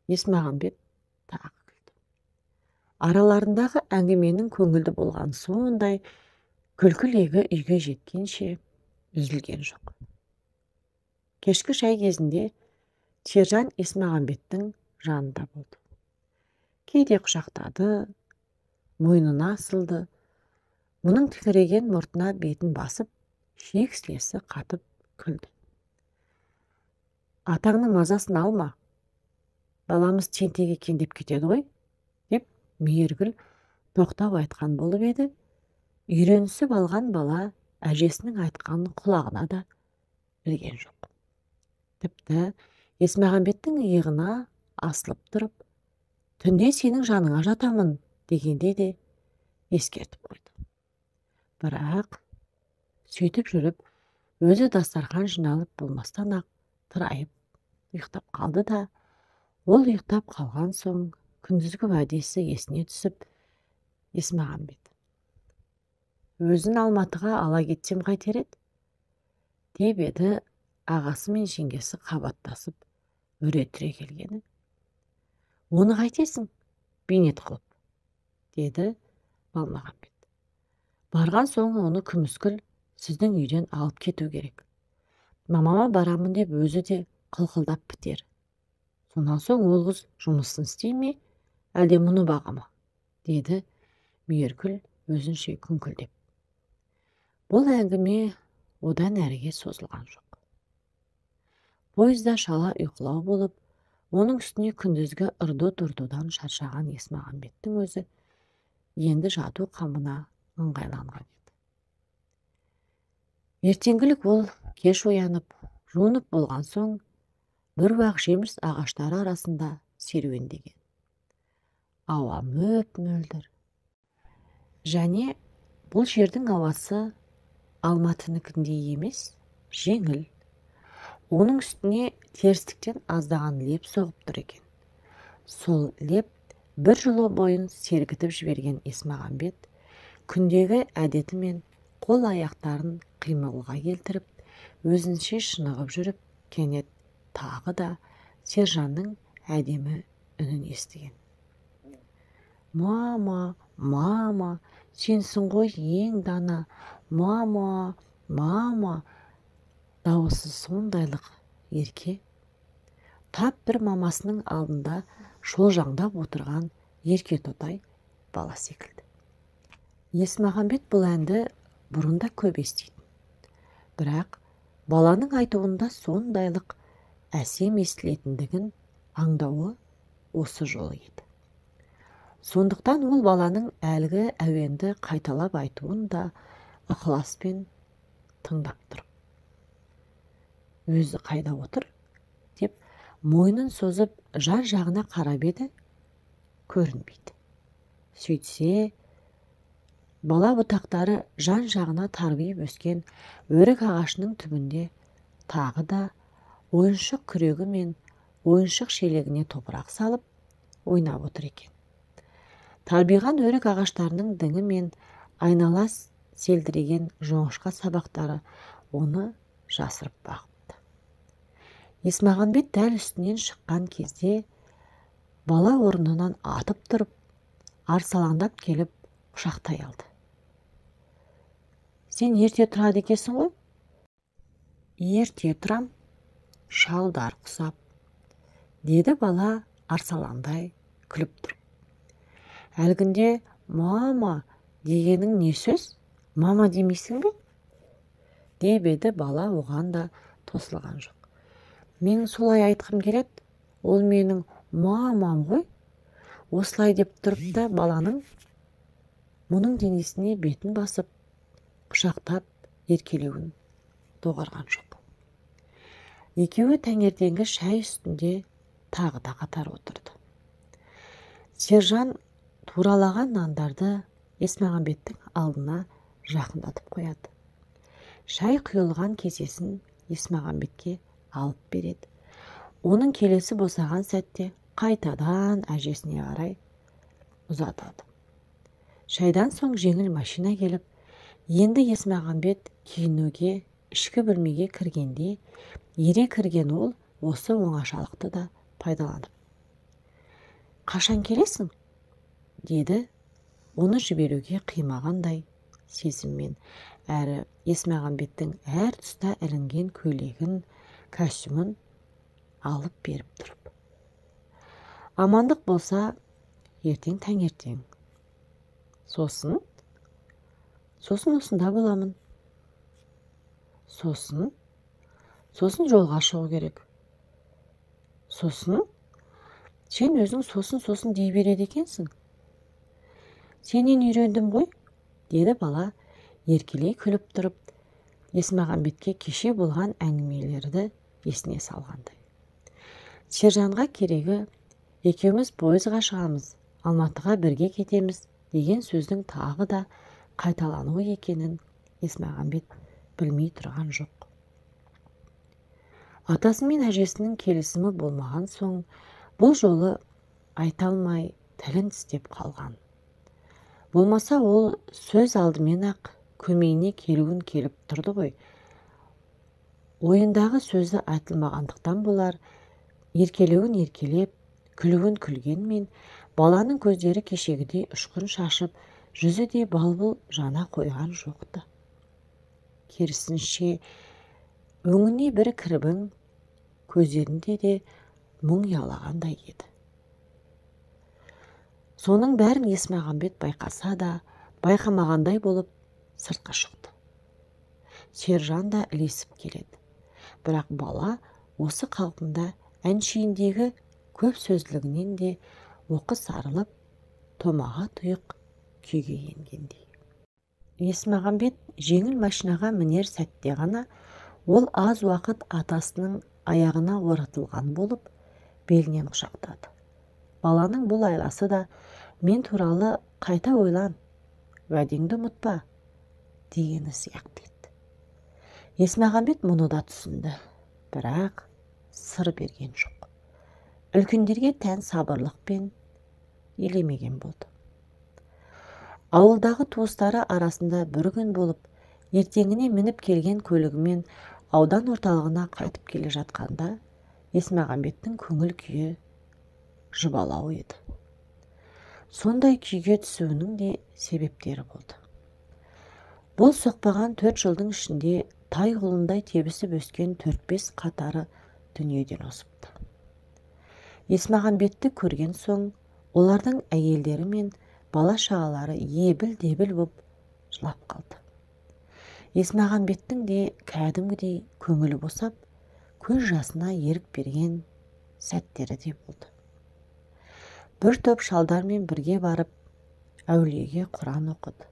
Есмағамбет тағы күлді. Араларындағы әңгіменің көңілді болған сондай, күлкі легі үйге жеткенше үзілген жоқ. Кешкі шай кезінде Сержан Есмағамбеттің жанында болды. Кейде құшақтады, мойнына асылды, мұның тікірейген мұртына бетін басып, шек-сілесі қатып күлді. «Атаңның мазасын алма, баламыз тентек екен деп кетеді ғой», деп Мейіргүл тоқтау айтқан болып еді, үйренісіп алған бала әжесінің айтқанын құлағына да ілген жоқ. Тіпті Есмағамбеттің иығына асылып тұрып, «Түнде сенің жаныңа жатамын» дегенде де ескертіп қойды. Бірақ сөйтіп жүріп, өзі дастархан жиналып болмастан ақ тырайып ұйықтап қалды да, ол ұйықтап қалған соң күндізгі уәдесі есіне түсіп, Есмағамбет: «Өзін Алматыға ала кетсем қайтер еді?» деп еді, ағасы мен жеңгесі қабаттасып үре түре келгені. «Оны қайтесің, бейнет қылып?» деді Балмағамбет. «Барған соң оны Күміскүл сіздің үйден алып кету керек. Мамама барамын деп өзі де қылқылдап бітер. Сонан соң ол қыз жұмысын істей ме, әлде мұны баға ма?» деді Мейіргүл өзінше күңкілдеп. Бұл әңгіме одан әріге созылған жоқ. Пойызда шала ұйқылау болып, оның үстіне күндізгі ырду-дырдудан шаршаған Есмағамбеттің өзі енді жату қамына ыңғайланған еді. Ертеңгілік ол кеш оянып, жуынып болған соң, бір уақ жеміс ағаштары арасында серуендеген. Ауа мөп-мөлдір. Және бұл жердің ауасы Алматыныкіндей емес, жеңіл. Оның үстіне терістіктен аздаған леп соғып тұр екен. Сол леп бір жылы бойын сергітіп жіберген Есмағамбет күндегі әдетімен қол аяқтарын қимылға келтіріп, өзінше шынығып жүріп, кенет тағы да Сержанның әдемі үнін естіген. «Мама, мама, сенсің ғой ең дана, мама, мама!» Дауысы сондайлық ерке, тап бір мамасының алдында шолжаңдап отырған ерке тотай бала секілді. Есмағамбет бұл әнді бұрын да көп еститін. Бірақ баланың айтуында сондайлық әсем естілетіндігін аңдауы осы жолы еді. Сондықтан ол баланың әлгі әуенді қайталап айтуын да ықыласпен тыңдап тұрып, «Өзі қайда отыр?» деп мойнын созып жан жағына қарап еді, көрінбейді. Сөйтсе, бала бұтақтары жан жағына тарбиып өскен өрік ағашының түбінде тағы да ойыншық күрегі мен ойыншық шелегіне топырақ салып ойнап отыр екен. Тарбиған өрік ағаштарының діңі мен айнала селдіреген жоңышқа сабақтары оны жасырып бағыпты. Есмағамбет дәл үстінен шыққан кезде Бала орнынан атып тұрып, арсалаңдап келіп құшақтай алды. Сен ерте тұрады екенсің ғой? Ерте тұрам, шалдар құсап, деді бала арсалаңдай күліп тұрып. Әлгінде мама дегенің не сөз? Мама демейсің бе? Деп еді бала оған да тосылған жоқ. Мен солай айтқым келеді, ол менің мамам ғой. Осылай деп тұрып та баланың мұның денесіне бетін басып, құшақтап еркелеуін доғарған жоқ. Екеуі таңертеңгі шай үстінде тағы да қатар отырды. Сержан туралаған нандарды Есмағамбеттің алдына жақындатып қояды. Шай құйылған кесесін Есмағамбетке алып береді. Оның келесі босаған сәтте қайтадан әжесіне қарай ұзатады. Шайдан соң жеңіл машина келіп, енді Есмағамбет киінуге ішкі бөлмеге кіргенде, ере кірген ол осы оңашалықты да пайдаланып. Қашан келесің? Деді, оны жіберуге қимағандай сезіммен, әрі Есмағамбеттің әр тұста ілінген көйлегін, костюмін алып беріп тұрып. Амандық болса, ертең таңертең. Сосын? Сосын осында боламын. Сосын? Сосын жолға шығу керек. Сосын? Сен өзің сосын-сосын дей береді екенсің. Сенен үйрендім ғой, деді бала еркелей күліп тұрып, Есмағамбетке кеше болған әңгімелерді есіне салғандай. Сержанға керегі, екеуміз пойызға шығамыз, Алматыға бірге кетеміз деген сөздің тағы да қайталануы екенін Есмағамбет білмей тұрған жоқ. Атасы мен әжесінің келісімі болмаған соң, бұл жолы айта алмай тілін тістеп қалған. Болмаса ол сөз алдымен-ақ көмейіне келуін келіп тұрды ғой. Ойындағы сөзі айтылмағандықтан болар, еркелеуін еркелеп, күлуін күлгенмен, баланың көздері кешегідей ұшқын шашып, жүзі де балбыл жана қойған жоқты. Керісінше, өңіне бір кірбің, көздерінде де мұң ұялағандай еді. Соның бәрін Есмағамбет байқаса да, байқамағандай болып сыртқа шықты. Сержан да ілесіп келеді. Бірақ бала осы қалпында әншейіндегі көп сөзділігінен де оқыс арылып, томаға тұйық күйге енгендей. Есмағамбет жеңіл машинаға мінер сәтте ғана ол аз уақыт атасының аяғына оратылған болып, белінен құшақтады. Баланың бұл айласы да мен туралы қайта ойлан, уәдеңді ұмытпа дегені сияқты еді. Есмағамбет мұны да түсінді, бірақ сыр берген жоқ. Үлкендерге тән сабырлықпен елемеген болды. Ауылдағы туыстары арасында бір күн болып, ертеңіне мініп келген көлігімен аудан орталығына қайтып келе жатқанда, Есмағамбеттің көңіл күйі жұбалау еді. Сондай күйге түсуінің де себептері болды. Бұл соқпаған 4 жылдың ішінде тай құлындай тебісіп өскен 4-5 қатары дүниеден озыпты. Есмағамбетті көрген соң, олардың әйелдері мен бала-шағалары ебіл-дебіл боп жылап қалды. Есмағамбеттің де кәдімгідей көңілі босап, көз жасына ерік берген сәттері де болды. Бір топ шалдармен бірге барып, әулиеге Құран оқыды.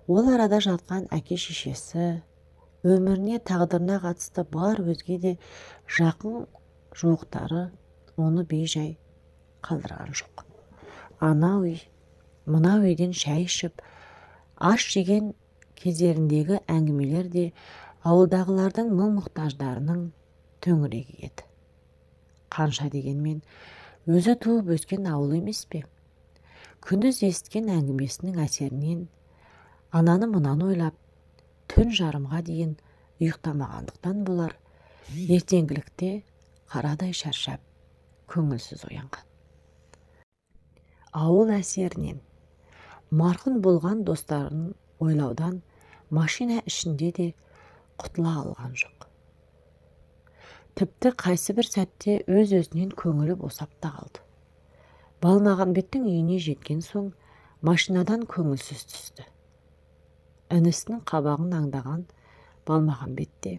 Ол арада жатқан әке-шешесі, өміріне, тағдырына қатысты бар өзге де жақын жуықтары оны бейжай қалдырған жоқ. Анау үй, мынау үйден шай ішіп, аш жеген кездеріндегі әңгімелер де ауылдағылардың мұң-мұқтаждарының төңірегі еді. Қанша дегенмен, өзі туып өскен ауыл емес пе? Күндіз есіткен әңгімесінің әсерінен ананы мынаны ойлап, түн жарымға дейін ұйықтамағандықтан болар, ертеңгілікте қарадай шаршап, көңілсіз оянған. Ауыл әсерінен, марқұм болған достарын ойлаудан машина ішінде де құтыла алған жоқ. Тіпті қайсы бір сәтте өз-өзінен көңілі босап та қалды. Балмағамбеттің үйіне жеткен соң машинадан көңілсіз түсті. Інісінің қабағын аңдаған Балмағамбет те,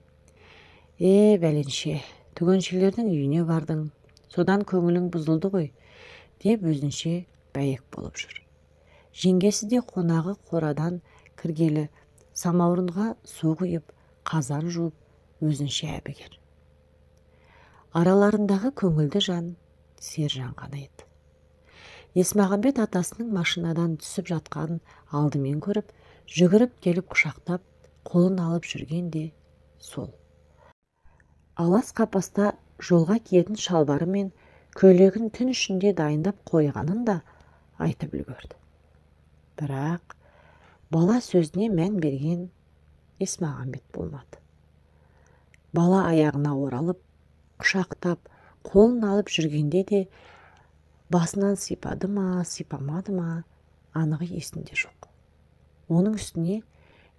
«Е, бәленше, түгеншелердің үйіне бардың, содан көңілің бұзылды ғой», деп өзінше бәйек болып жүр. Жеңгесі де қонағы қорадан кіргелі самаурынға су құйып, қазан жуып, өзінше әбігер. Араларындағы көңілді жан Сержан ғана еді. Есмағамбет атасының машинадан түсіп жатқанын алдымен көріп, жүгіріп келіп құшақтап, қолын алып жүрген де сол. Алас қапаста жолға киетін шалбары мен көйлегін түн ішінде дайындап қойғанын да айтып үлгерді. Бірақ бала сөзіне мән берген Есмағамбет болмады. Бала аяғына оралып, құшақтап, қолын алып жүргенде де басынан сипады ма, сипамады ма, анығы есінде жоқ. Оның үстіне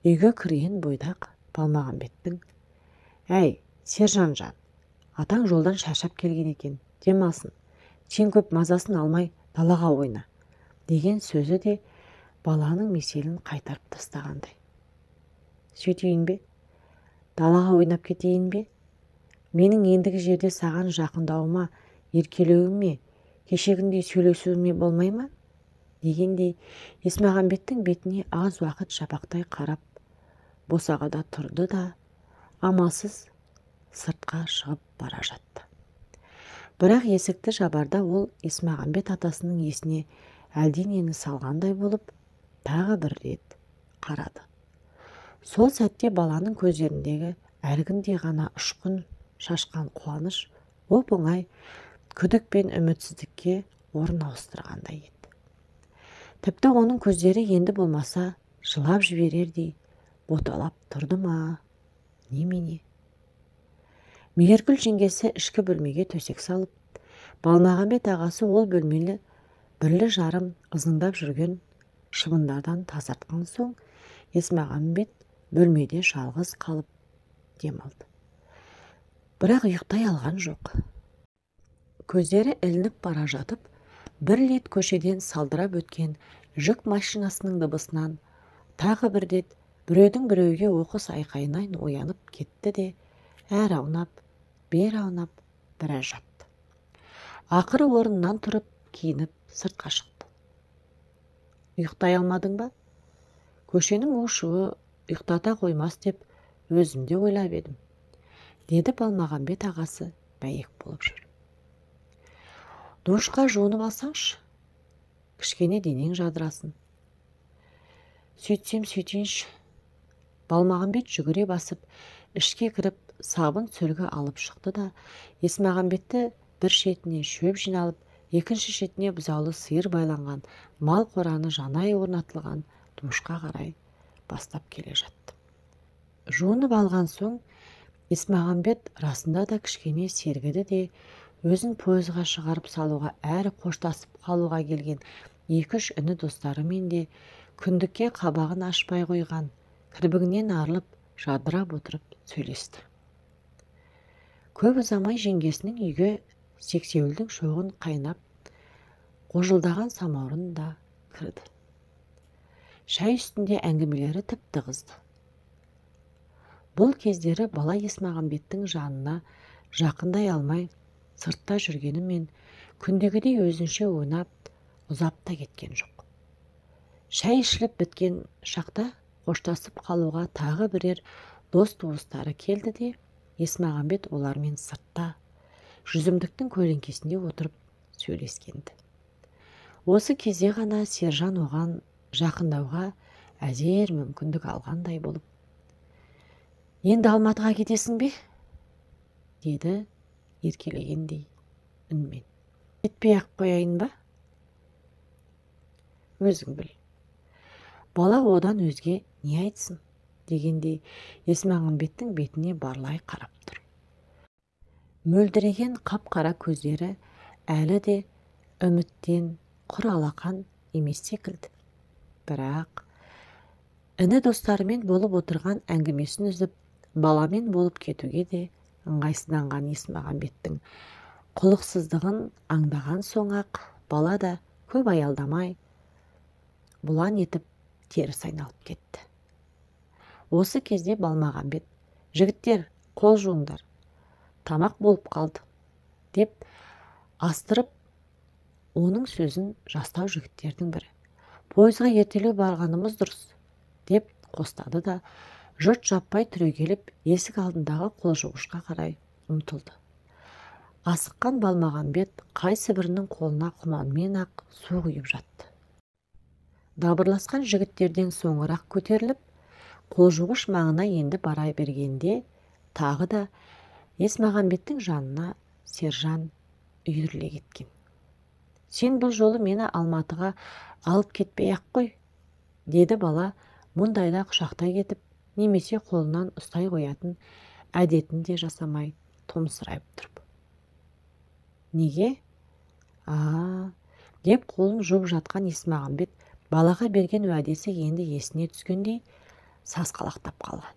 үйге кірген бойдақ Балмағамбеттің, «Әй, Сержан жан, атаң жолдан шаршап келген екен, демалсын, сен көп мазасын алмай далаға ойна», деген сөзі де баланың меселін қайтарып тастағандай. Сөйтейін бе? Далаға ойнап кетейін бе? Менің ендігі жерде саған жақындауыма, еркелеуіме, кешегіндей сөйлесуіме болмай ма? Дегендей Есмағамбеттің бетіне аз уақыт жапақтай қарап, босағада тұрды да, амалсыз сыртқа шығып бара жатты. Бірақ есікті жабарда ол Есмағамбет атасының есіне әлденені салғандай болып, тағы бір рет қарады. Сол сәтте баланың көздеріндегі әлгіндей ғана ұшқын шашқан қуаныш оп-оңай күдік пен үмітсіздікке орын ауыстырғандай еді. Тіпті оның көздері енді болмаса жылап жіберердей боталап тұрды ма, немене? Мейіргүл жеңгесі ішкі бөлмеге төсек салып, Балмағамбет ағасы ол бөлмені бірлі жарым ызыңдап жүрген шыбындардан тазартқан соң, Есмағамбет бөлмеде жалғыз қалып демалды. Бірақ ұйықтай алған жоқ. Көздері ілініп бара жатып, бір рет көшеден салдырап өткен жүк машинасының дыбысынан, тағы бір рет біреудің біреуге оқыс айқайынан оянып кетті де, әр аунап, бер аунап біраз жатты. Ақыры орнынан тұрып, киініп сыртқа шықты. Ұйықтай алмадың ба? Көшенің у-шуы ұйықтата қоймас деп өзім де ойлап едім, деді Балмағамбет ағасы бәйек болып жүр. Душқа жуынып алсаңшы, кішкене денең жадырасын. Сөйтсем сөйтейінші. Балмағамбет жүгіре басып, ішке кіріп, сабын сүлгі алып шықты да, Есмағамбетті бір шетіне шөп жиналып, екінші шетіне бұзаулы сиыр байланған мал қораны жанай орнатылған душқа қарай бастап келе жатты. Жуынып алған соң Есмағамбет расында да кішкене сергіді де, өзін пойызға шығарып салуға әрі қоштасып қалуға келген екі-үш іні достарымен де күндікке қабағын ашпай қойған, кірбігінен арылып, жадырап отырып сөйлесті. Көп ұзамай жеңгесінің үйге сексеуілдің шоғын қайнап, қожылдаған самаурын да кірді. Шай үстінде әңгімелері тіпті қызды. Бұл кездері бала Есмағамбеттің жанына жақындай алмай, сыртта жүргенімен күндегідей өзінше ойнап, ұзап та кеткен жоқ. Шай ішіліп біткен шақта қоштасып қалуға тағы бірер дос туыстары келді де, Есмағамбет олармен сыртта, жүзімдіктің көлеңкесінде отырып сөйлескенді. Осы кезде ғана Сержан оған жақындауға әзер мүмкіндік алғандай болып, «Енді Алматыға кетесің бе?» деді еркелегендей үнмен. «Кетпей-ақ қояйын ба?» «Өзің біл». Бала одан өзге не айтсын дегендей Есмағамбеттің бетіне барлай қарап тұр. Мөлдіреген қап-қара көздері әлі де үміттен Құр алақан емес секілді. Бірақ іні достарымен болып отырған әңгімесін үзіп, баламен болып кетуге де ыңғайсызданған Есмағамбеттің құлықсыздығын аңдаған соң-ақ бала да көп аялдамай бұлан етіп теріс айналып кетті. Осы кезде Балмағамбет: «Жігіттер, қол жуыңдар, тамақ болып қалды», деп астырып, оның сөзін жастау жігіттердің бірі: «Пойызға ертелеу барғанымыз дұрыс», деп қостады да, жұрт жаппай түрегеліп, есік алдындағы қол жуғышқа қарай ұмтылды. Асыққан Балмағамбет қайсы бірінің қолына құманмен ақ су құйып жатты. Дабырласқан жігіттерден соңырақ көтеріліп, қол жуғыш маңына енді бара бергенде тағы да Есмағамбеттің жанына Сержан үйіріле кеткен. «Сен бұл жолы мені Алматыға алып кетпей-ақ қой», деді бала мұндайда құшақтай кетіп, немесе қолынан ұстай қоятын әдетін де жасамай томсырайып тұрып. «Неге?» «А, деп қолын жуып жатқан Есмағамбет балаға берген уәдесі енді есіне түскендей сасқалақтап қалған.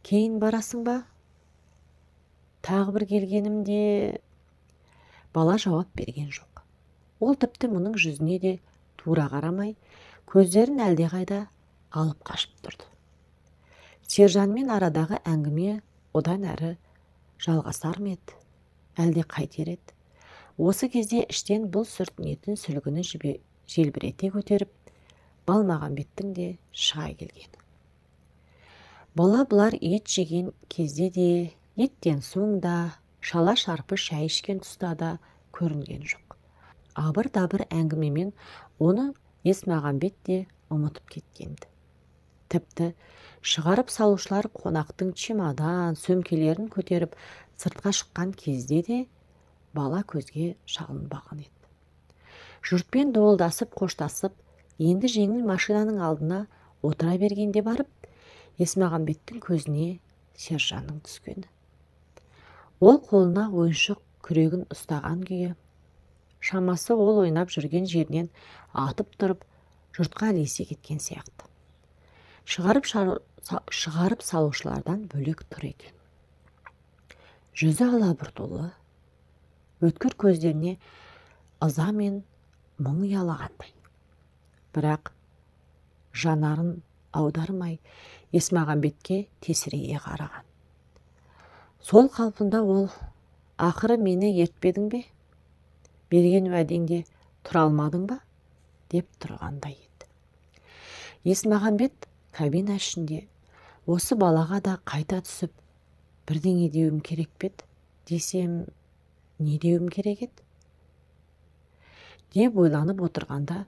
«Кейін барасың ба? Тағы бір келгенімде...» Бала жауап берген жоқ. Ол тіпті мұның жүзіне де тура қарамай, көздерін әлдеқайда алып қашып тұрды. Сержанмен арадағы әңгіме одан әрі жалғасар ма еді, әлде қайтер еді? Осы кезде іштен бұл сүртінетін сүлгіні желбірете көтеріп, Балмағамбеттің де шыға келгені. Бала бұлар ет жеген кезде де, еттен соң да, шала-шарпы шай ішкен тұста да көрінген жоқ. Абыр-дабыр әңгімемен оны Есмағамбет те ұмытып кеткен-ді. Тіпті шығарып салушылар қонақтың чемодан, сөмкелерін көтеріп сыртқа шыққан кезде де бала көзге шалынбаған еді. Жұртпен дуылдасып қоштасып, енді жеңіл машинаның алдына отыра бергенде барып, Есмағамбеттің көзіне Сержанның түскені. Ол қолына ойыншық күрегін ұстаған күйі, шамасы ол ойнап жүрген жерінен атып тұрып, жұртқа ілесе кеткен сияқты. Шығарып салушылардан бөлек тұр екен. Жүзі алабұртулы, өткір көздеріне ыза мен мұң ұялағандай. Бірақ жанарын аудармай Есмағамбетке тесірейе қараған. Сол қалпында ол: «Ақыры мені ертпедің бе? Берген уәдеңде тұра алмадың ба?» деп тұрғандай еді. Есмағамбет кабина ішінде осы балаға да қайта түсіп, бірдеңе деуім керек пе еді, десем не деуім керек еді деп ойланып отырғанда,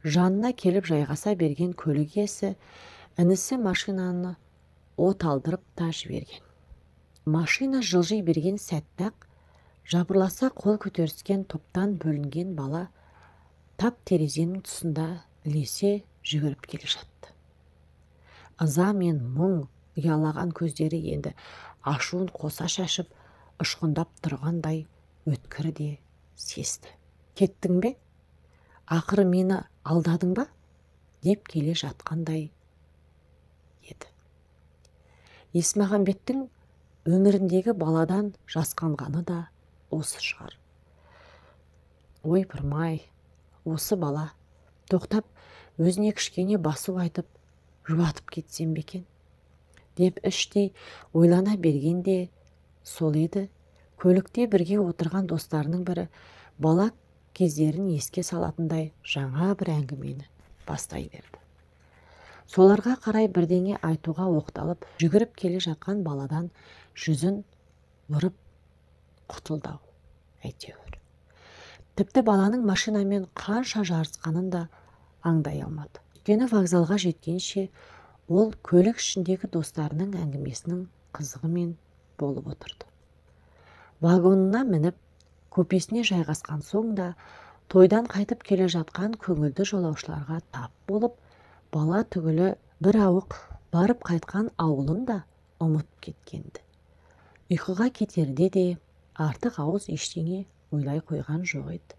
жанына келіп жайғаса берген көлік иесі інісі машинаны от алдырып та жіберген. Машина жылжи берген сәтте-ақ жапырласа қол көтеріскен топтан бөлінген бала тап терезенің тұсында ілесе жүгіріп келе жатты. Ыза мен мұң ұялаған көздері енді ашуын қоса шашып, ұшқындап тұрғандай өткір де сесті. «Кеттің бе? Ақыры мені алдадың ба?» деп келе жатқандай еді. Есмағамбеттің өміріндегі баладан жасқанғаны да осы шығар. Ойпырмай, осы бала тоқтап, өзіне кішкене басу айтып, жұбатып кетсем бе екен деп іштей ойлана бергенде сол еді, көлікте бірге отырған достарының бірі бала кездерін еске салатындай жаңа бір әңгімені бастай берді. Соларға қарай бірдеңе айтуға оқталып, жүгіріп келе жатқан баладан жүзін бұрып құтылды-ау әйтеуір. Тіпті баланың машинамен қанша жарысқанын да аңдай алмады. Өйткені вокзалға жеткенше ол көлік ішіндегі достарының әңгімесінің қызығымен болып отырды. Вагонына мініп, купесіне жайғасқан соң да тойдан қайтып келе жатқан көңілді жолаушыларға тап болып, бала түгілі бір ауық барып қайтқан ауылын да ұмытып кеткенді. Ұйқыға кетерде де артық ауыз ештеңе ойлай қойған жоқ еді.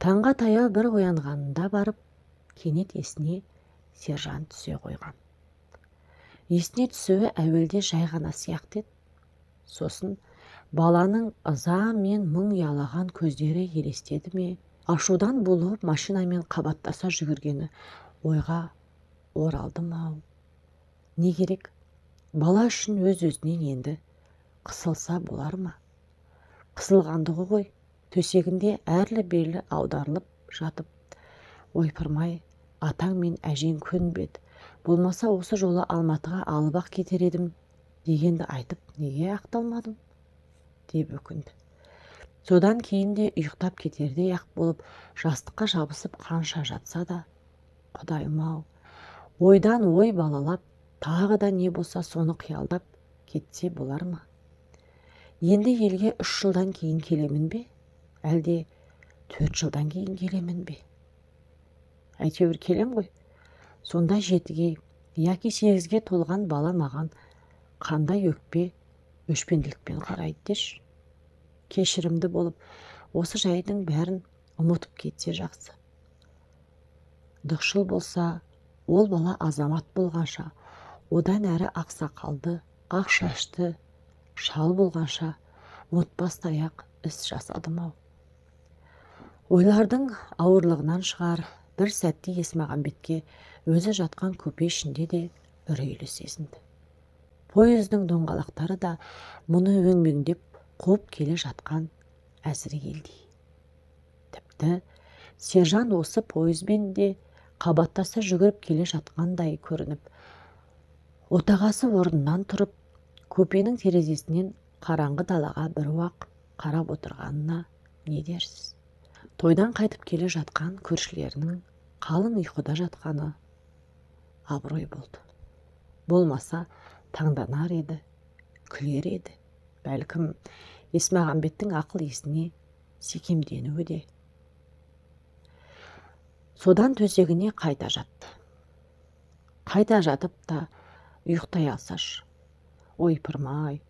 Таңға таяу бір оянғанында барып, кенет есіне Сержан түсе қойған. Есіне түсуі әуелде жай ғана сияқты еді. Сосын баланың ыза мен мұң ұялаған көздері елестеді ме, ашудан булығып машинамен қабаттаса жүгіргені ойға оралды ма? Не керек, бала үшін өз-өзінен енді қысылса болар ма? Қысылғандығы ғой, төсегінде әрлі-берлі аударылып жатып, ойпырмай, атаң мен әжең көнбеді, болмаса осы жолы Алматыға алып-ақ кетер едім дегенді айтып неге ақталмадым деп өкінді. Содан кейін де ұйықтап кетердей-ақ болып жастыққа жабысып қанша жатса да, құдайым-ау, ойдан ой балалап, тағы да не болса соны қиялдап кетсе болар ма? Енді елге 3 жылдан кейін келемін бе, әлде 4 жылдан кейін келемін бе? Әйтеуір келем ғой. Сонда 7-ге яки 8-ге толған бала маған қандай өкпе, өшпенділікпен қарайды деші. Кешірімді болып, осы жайдың бәрін ұмытып кетсе жақсы. Дықшыл болса, ол бала азамат болғанша, одан әрі ақсақалды, ақ шашты, шал болғанша ұмытпастай-ақ іс жасадым-ау. Ойлардың ауырлығынан шығар, бір сәтте Есмағамбетке өзі жатқан купе ішінде де үрейлі сезінді. Пойыздың доңғалақтары да мұны өңмеңдеп қуып келе жатқан Әзірейілдей. Тіпті Сержан осы пойызбен де қабаттаса жүгіріп келе жатқандай көрініп, отағасы орнынан тұрып, купенің терезесінен қараңғы далаға бір уақ қарап отырғанына не дерсіз? Тойдан қайтып келе жатқан көршілерінің қалың ұйқыда жатқаны абырой болды. Болмаса таңданар еді, күлер еді. Бәлкім Есмағамбеттің ақыл есіне секемденуі де. Содан төсегіне қайта жатты. Қайта жатып та ұйықтай алсаш. Ойпырмай,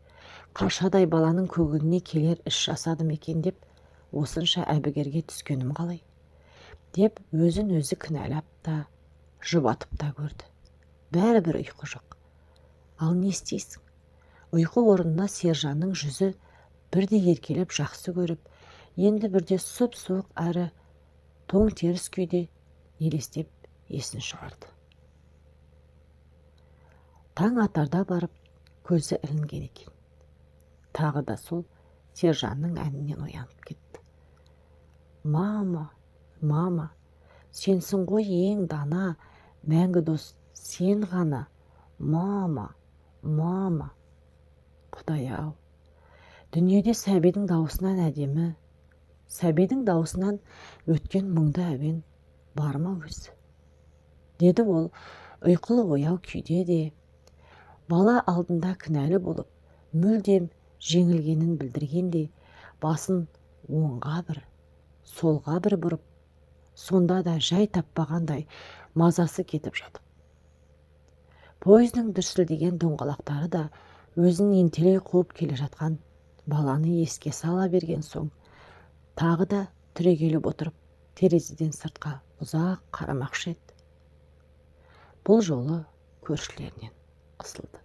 қаршадай баланың көңіліне келер іс жасадым екен деп осынша әбігерге түскенім қалай? Деп өзін өзі кінәлап та, жұбатып та көрді. Бәрібір ұйқы жоқ. Ал не істейсің? Ұйқы орнына Сержанның жүзі бірде еркелеп жақсы көріп, енді бірде сұп-суық әрі тоң теріс күйде елестеп есін шығарды. Таң атарда барып көзі ілінген екен. Тағы да сол Сержанның әнінен оянып кетті. Мама, мама, сенсің ғой ең дана, мәңгі дос сен ғана. Мама, мама. Құдай-ау, дүниеде сәбидің дауысынан әдемі, сәбидің дауысынан өткен мұңды әуен бар ма өзі? Деді ол ұйқылы ояу күйде де, бала алдында кінәлі болып, мүлдем жеңілгенін білдіргендей, басын оңға бір, солға бір бұрып, сонда да жай таппағандай мазасы кетіп жатып. Пойыздың дүрсілдеген доңғалақтары да өзін ентелей қуып келе жатқан баланы еске сала берген соң, тағы да түрегеліп отырып, терезеден сыртқа ұзақ қарамақшы еді. Бұл жолы көршілерінен қысылды.